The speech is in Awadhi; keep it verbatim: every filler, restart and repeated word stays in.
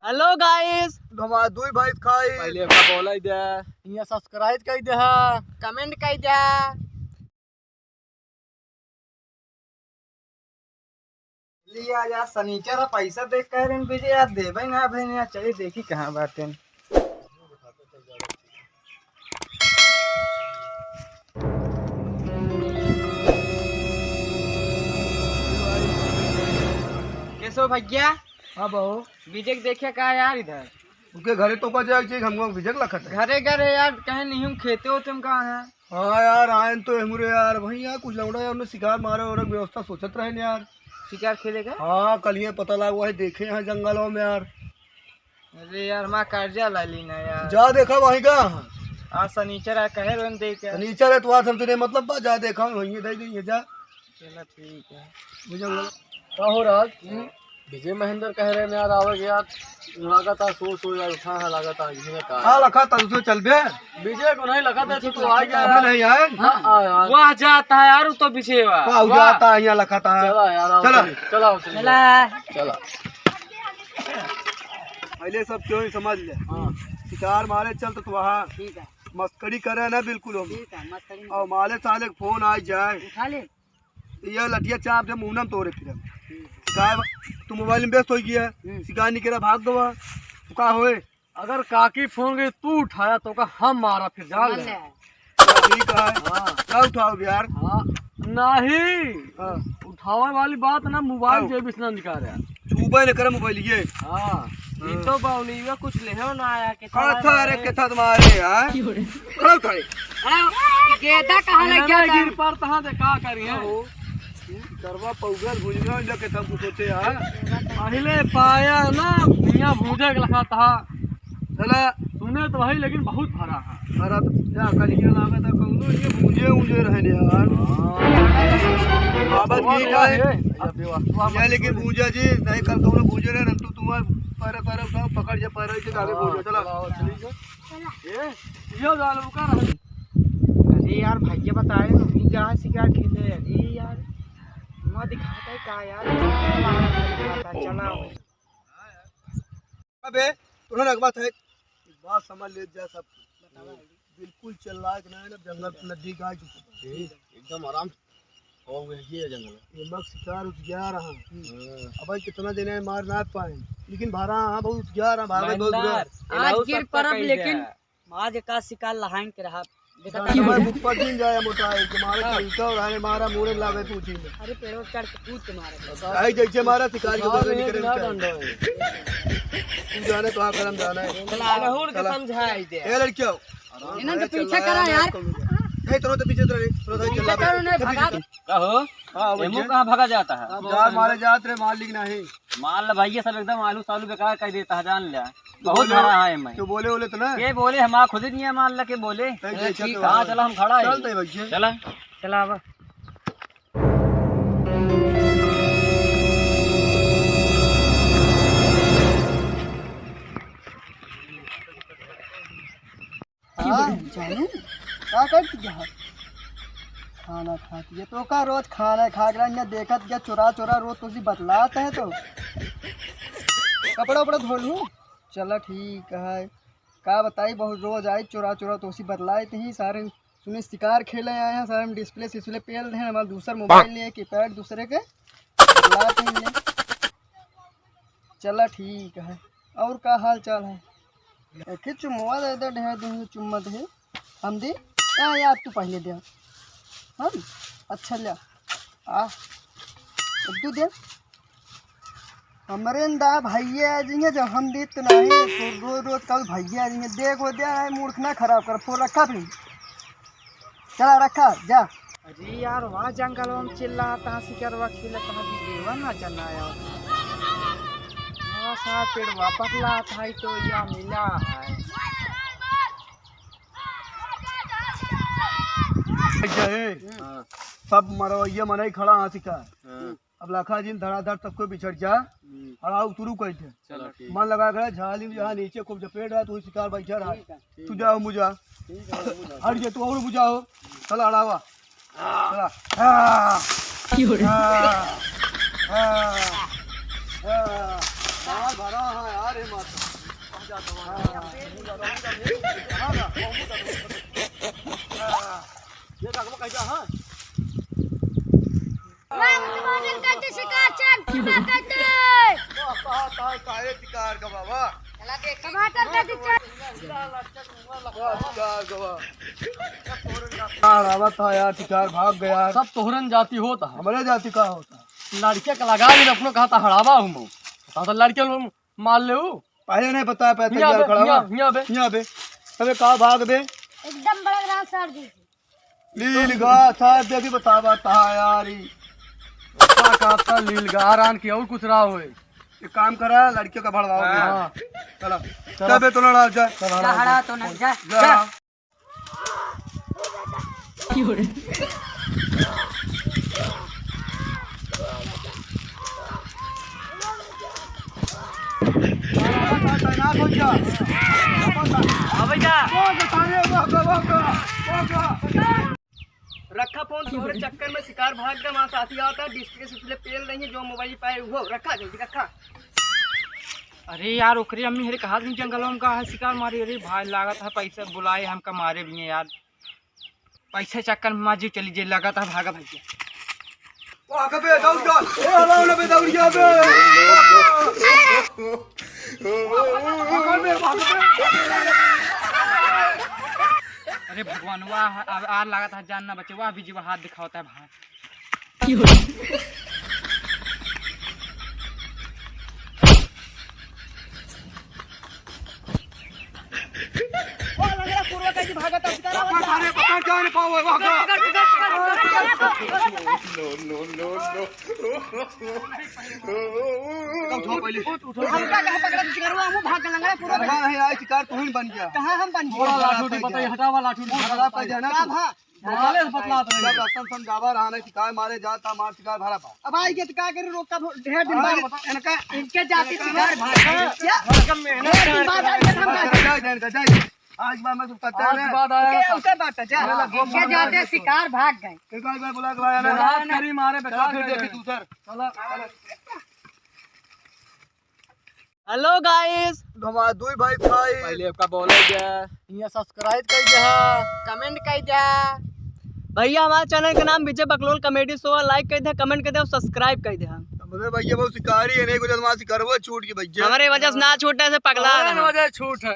Hello guys, हमार दुई भाई खाई। पहले का बोला दे। इहाँ subscribe कर दे, comment कर दे। लिया यार, सनीचर पैसा देख कह रहे हैं, विजय यार देबे ना भाई, यार चलिए देखी कहाँ बाटे। कैसे हो भैया? हाँ बहू। विजय के देखे का यार इधर? उनके घरे तो का जाए चाहिए, हमको विजय के लखत है। घरे घरे यार, कहे नहीं हूँ, खेते होते हम कहाँ है? हाँ यार, आयन तो हमरे यार, वही यार कुछ लौंडा यार, उन्हें शिकार मारे और व्यवस्था सोचत रहे यार। शिकार खेले का? हाँ, कल ये पता लगा, वही देखे हैं जंगलों में यार। अरे यार, माँ कर्जा ला ली ना यार। जा देखा वहीं का। आज सनीचर आ, कहे रोन दे के। सनीचर है तो आज हमसे नहीं मतलब बा, जा देखा वहीं दे देंगे जा। चला ठीक है। बुझल? का हो राज? हम्म? विजय महेंद्र कह रहे हैं यार, आवे के यार, लागत है सो सो यार, उठा है लागत है, इसी में का हाँ, है? लखा था, उसमें चल बे। विजय को नहीं लखा था, तू तो आ गया अबे यार। नहीं आए? हाँ, आ यार। वाह जाता है यार, वो तो विजय वाह। वाह, वाह। जाता है, यहाँ लखा था। चला यार, आओ चला। चलिए, चला, आओ चलिए। चला। चला। पहले सब क्यों ही समझ ले। हाँ। शिकार मारे चल तो वहाँ ठीक है। मस्करी करे ना बिल्कुल हम। ठीक है, मस्करी नहीं। और माले साले के फोन आ जाए। उठा ले। ये लठिया चाप दे, मुंह ना तोरे फिर हम। हम्म। का बा-, तू मोबाइल में व्यस्त हो गया, हम्म। शिकार नहीं करा, भाग दवा। तू का होए? अगर काकी फोन गई, तू उठाया तो का हम मारा फिर जान समझ ले। ले। ठीक है। हाँ। क्या उठाओ यार? हाँ। नहीं। हाँ। उठावे वाली बात ना, मोबाइल आओ। जेब से ना निकाल यार। छूबे न करे मोबाइल ये। हाँ। हाँ। ये तो बाउनी में कुछ लेहो ना आया के कथा, अरे कथा तुम्हारे यार। खड़ा उठाए। अरे, गेदा कहाँ लग गया था? गिर पर तहाँ से का करी है? आओ। करवा पाउडर भुजने लगे तब कुछ सोचे यार। पहले पाया ना, यहाँ भूजे के लगा था। चला। सुने तो भाई, लेकिन बहुत भरा है। भरा तो क्या करिए, लागे तो कौनो ये भूजे ऊंजे रहने यार। हाँ। बाबा ठीक है। ये, ये लेकिन भूजा जी, नहीं कल कौनो भूजे रहे, रंतु तुम्हारे पैरा, पैरा उठाओ, पकड़ जा, पैरा से आगे भूजा, चला। हाँ, चला, चला। ये, ये जाल रुका रहा। अरे यार, भैया बताए, नहीं जा शिकार खेले। अरे यार, मैं दिखाता है का यार? चला। अबे, तोहरा एक बात है, एक बात समझ ले जा सब। बतावा। बिल्कुल चल रहा है कि नहीं, ना जंगल नदी का है। ठीक, एकदम आराम से। और ये जंगल। ये मग शिकार उस गया रहा। हाँ। अब भाई कितना दिन है मार ना पाए, लेकिन भारा हाँ बहुत उस गया रहा, भारा बहुत बुरा। आज गिर परब, लेकिन आज का शिकार लहाइन के रहा। देखा जान था? मैं ऊपर दिन जाया मोटा है, तुम्हारे हाँ। तरीका और आने मारा मुड़े लागे पूछी में। अरे पेड़ों चढ़ के कूद के मारे। आई जैसे मारा शिकारी को पकड़ के निकले ना। तू जाने तो हाँ करम जाना है। चला, रहूर के चला। समझाई दे। ए लड़कियों। इन्हें तो पीछे करा यार। नहीं, तुरंत पीछे उतरा नहीं, तुरंत पीछे चल रहा करो, है। नहीं, भगा दे। का हो? हाँ, एमो भैया। कहाँ भगा जाता है? अब जान मारे जात रहे, मार लिख नहीं। मार ले भैया, सब एकदम आलू सालू बेकार कर देता है, जान ले। बहुत बोले, भरा है मैं। क्यों बोले बोले तो ना? के बोले, हम खुद ही नहीं है, मान ले के बोले। नहीं, चल, ठीक चल, है। हाँ, चला, हम खड़ा है। चलते हैं भैया। चला। चला अब। हाँ, जानू, का करती है? खाना खाती है, तो का रोज खाना खा के रहिया देखत गया, चोरा चोरा रोज तोसी बतलात है तो। कपड़ा उपड़ा धो लूँ? चला ठीक है, का बताई, बहुत रोज आई चोरा चोरा तोसी बतलाए थे सारे। सुने शिकार खेले आए हैं, सारे हम display सिस्प्ले पेल रहे हैं, हमारा दूसर मोबाइल नहीं है, कीपैड दूसरे के। बतलाए थे इन्हें। चला ठीक है, और का हाल चाल है? एक ही चुम्मा दे दे, ढेर दिन से चुम्मा दे। हम दे? हाँ यार, तू पहले दे। हम? अच्छा ले। आ। अब तू दे। हमरे दा भैया आ जाएंगे, जब हम दे तो नहीं, तो रोज रोज कल भैया आ जाएंगे। देखो दे, मूड ना खराब कर, फोन रखा फिर। चला रखा, जा। अरे यार, वहाँ जंगल में चिल्लाता, शिकारवा खेलता, विजयवा ना चला आया। वहाँ सारा पेड़वा बदला था, तो या मिला है। अच्छा, ए, हाँ। सब मरवैया मनई खड़ा हाँ शिकार। हाँ। अब लाखा जिन धड़ाधड़ सबको बिछड़ जा, हम्म। अड़ाऊ शुरू कर दे। चलो, ठीक। मन लगा कर झाली में जहाँ नीचे खूब जपेट रहा, तू शिकार बैठा रहा। ठीक है, ठीक तू है। जाओ मुझा। ठीक है, मुझा। हट गया, तू और मुझा हो। चला अड़ावा। हाँ। चला। हाँ। क्यों रे? हाँ। हाँ। हाँ। मार भरा है यार, हे माता। ये रखबो कैसा, हाँ? वाह, टमाटर कहते शिकार, चांद टूना कहते। वाह, वाह, वाह, काहे शिकार का बाबा? टमाटर कहते चांद। वाह, शिकार का बाबा। यार, आवा था यार, शिकार भाग गया। सब तोहरन जाति होता है। हमरे जाति का होता है? लड़के का लगा भी अपनो कहा था हड़ावा हूँ मैं। बता तो लड़के लोग मार ले हूँ। पहले नहीं पता है, पहले हियाँ तैयार बे, खड़ा हियाँ, हुआ। हियाँ बे। हियाँ बे। अबे का भाग बे? एकदम बड़ा ग्राम सर जी। लील गा, साहब देखी बतावा ता यार ई। का कहता लील गा, आराम की और कुछ रहा होए। एक काम करा, लड़कियों का भड़वाओ बे। हाँ। चला। चला। चल बे, तो लड़ा जा। चला, जा, हड़ा तो ना, जा, जा। जा। हाँ भैया। रखा फोन, तोहरे चक्कर में शिकार भाग गया, वहाँ साथी आता, डिस्ट्रिक्ट से पेल रही है, जो मोबाइल पाए वो रखा, जल्दी रखा। अरे यार, ओकरे अम्मी हरे कहा तुम जंगलों में का है शिकार मारी। अरे भाई, लागत है पैसा बुलाए हमका मारे भी हैं यार। पैसे चक्कर में मार जीव चली जे, लागत है भागा भैया। भाग बे, दौड़ जा। ए, हलाओ ना बे, दौड़ जा बे। भाग बे, भाग बे। अरे भगवान, वाह, अब आर लागत है जान ना बचे, वाह, बिजी हाथ दिखावता है भाई। ओ लंगड़ा पूर्वा का जी भागत है, शिकार आवत है। अरे पकड़, जान पाओ, भाग। पकड़, पकड़, पकड़, पकड़, पकड़। No, no, no, no। उठाओ पहले। हमका कहे पकड़ा शिकारवा, हम भाग के लंगड़ा पूर्वा का। नहीं, आज शिकार तू ही बन गया। कहाँ हम बन गए? थोड़ा लाठी उठी बताइए, हटावा लाठी उठी। बहुत खराब कर दिया ना का तू। भा? बोले से बतलात रहे। जब रतन समझावा रहा ना, शिकार मारे जाता, मार शिकार भरा पा। अब आई के तो का करी, रोका ढेर दिन हाँ, बाद। इनका इनके जाति इनका शिकार भाग गए। क्या? इनका मेहनत ढेर दिन बाद आई के हम हाँ, जाए, जाए, जाए, जाए। आज बाद में तुम करते आज हैं। बाद आया इनके था। उनके बात है, जा। इनके जाति शिकार भाग गए। एक बार बुला के लाया ना। बुला करी मारे, चला बेकार फिर कर देखी दे। तू उधर। चला, चला। Hello guys, हमारे दुई भाई भाई। पहले आपका बोला गया। यहाँ subscribe कर दिया। Comment कर दिया। भैया, हमारे channel का नाम विजय बकलोल comedy show है, like कर दिया, comment कर दिया और subscribe कर दिया। हमरे भैया बहुत शिकारी है, नहीं कुछ हमारे शिकारवा छूट गई भैया। हमारे वजह से ना छूटे से पगला हमारे रहा। वजह छूट है।